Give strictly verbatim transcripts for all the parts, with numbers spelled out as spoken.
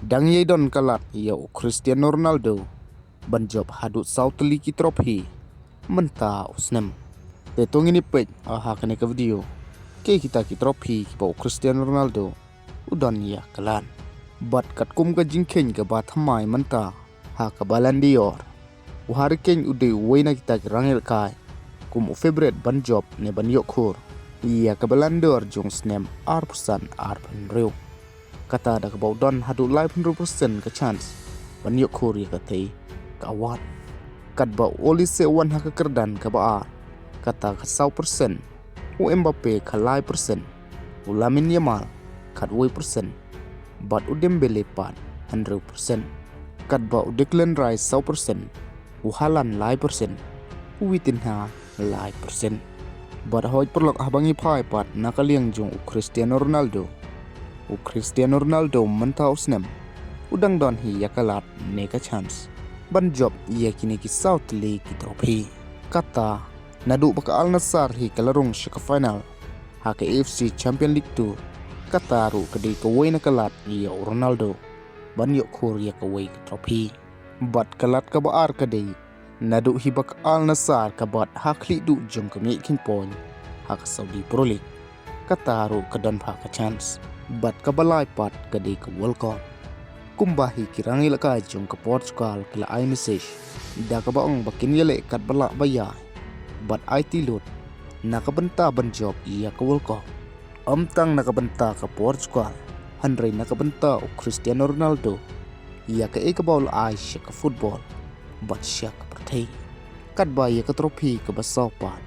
Dang ïai don ka lad ïa u Cristiano Ronaldo ban jop haduh saw tylli ki trophy mynta u snem. Te to ngin ïa peit ha kane ka video ki kita ki trophy kiba u Cristiano Ronaldo u don ïa ka lad. Bad katkum ka jingkheiñ kaba thymmai mynta ha ka Ballon d'Or, u Harry Kane u dei uwei na kita ki rangïalehkai kum u favourite ban jop ne ban ïoh khur ïa ka Ballon d'Or jong snem arphew san arphew hynriew. Kata da kaba u don haduh laiphew hynriew percent ka chance ban ïoh khur ïa katei ka award. Katba u Olise u wan ha ka kyrdan kaba ar, kata ka saw percent, u Mbappe ka lai percent, u Lamine Yamal khatwei percent, bad u Dembele pat hynriew percent. Katba u Declan Rice saw percent, u Haaland lai percent, u Vitinha lai percent. Bad hoi paralok, haba ngi phai pat na ka liang jong u Cristiano Ronaldo, u Cristiano Ronaldo mynta u snem u dang don hi ïa ka lad ne ka chance ban jop ïa kine ki saw tylli ki trophy. Kata naduh ba ka Al Nassr hi ka la rung sha ka final ha ka A F C Champion League two, kata ruh ka dei kawei na ka lad ïa u Ronaldo ban ïoh khur ïa kawei ka trophy. Bad ka lad kaba ar ka dei naduh hi ba ka Al Nassr ka bat ha khlieh duh jong ka miet kheiñ point ha ka Saudi Pro League, kata ruh ka don bha ka chance. Bad kaba lai pat ka dei ka World Cup. Kumba hi ki rangïalehkai jong ka Portugal ki la ai message da kaba ong ba kin ïaleh katba lah ba ïai bad aiti lut na ka bynta ban jop ïa ka World Cup. Ym tang na ka bynta ka Portugal, hynrei na ka bynta u Cristiano Ronaldo, ïa kaei kaba u la ai sha ka football bad sha ka pyrthei. Katba ïa ka trophy kaba saw pat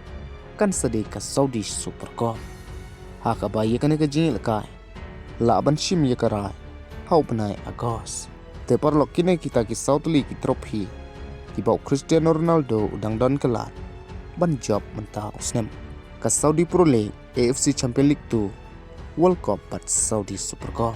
kan sa dei ka Saudi Super Cup, ha kaba ïa kane ka jingïalehkai lah ban shim ïa ka rai ha u bnai August. Te paralok, kine kita ki saw tylli ki trophy kiba u Cristiano Ronaldo u dang don ka lad ban jop mynta u snem: ka Saudi Pro League, A F C Champion League two, World Cup bad Saudi Super Cup.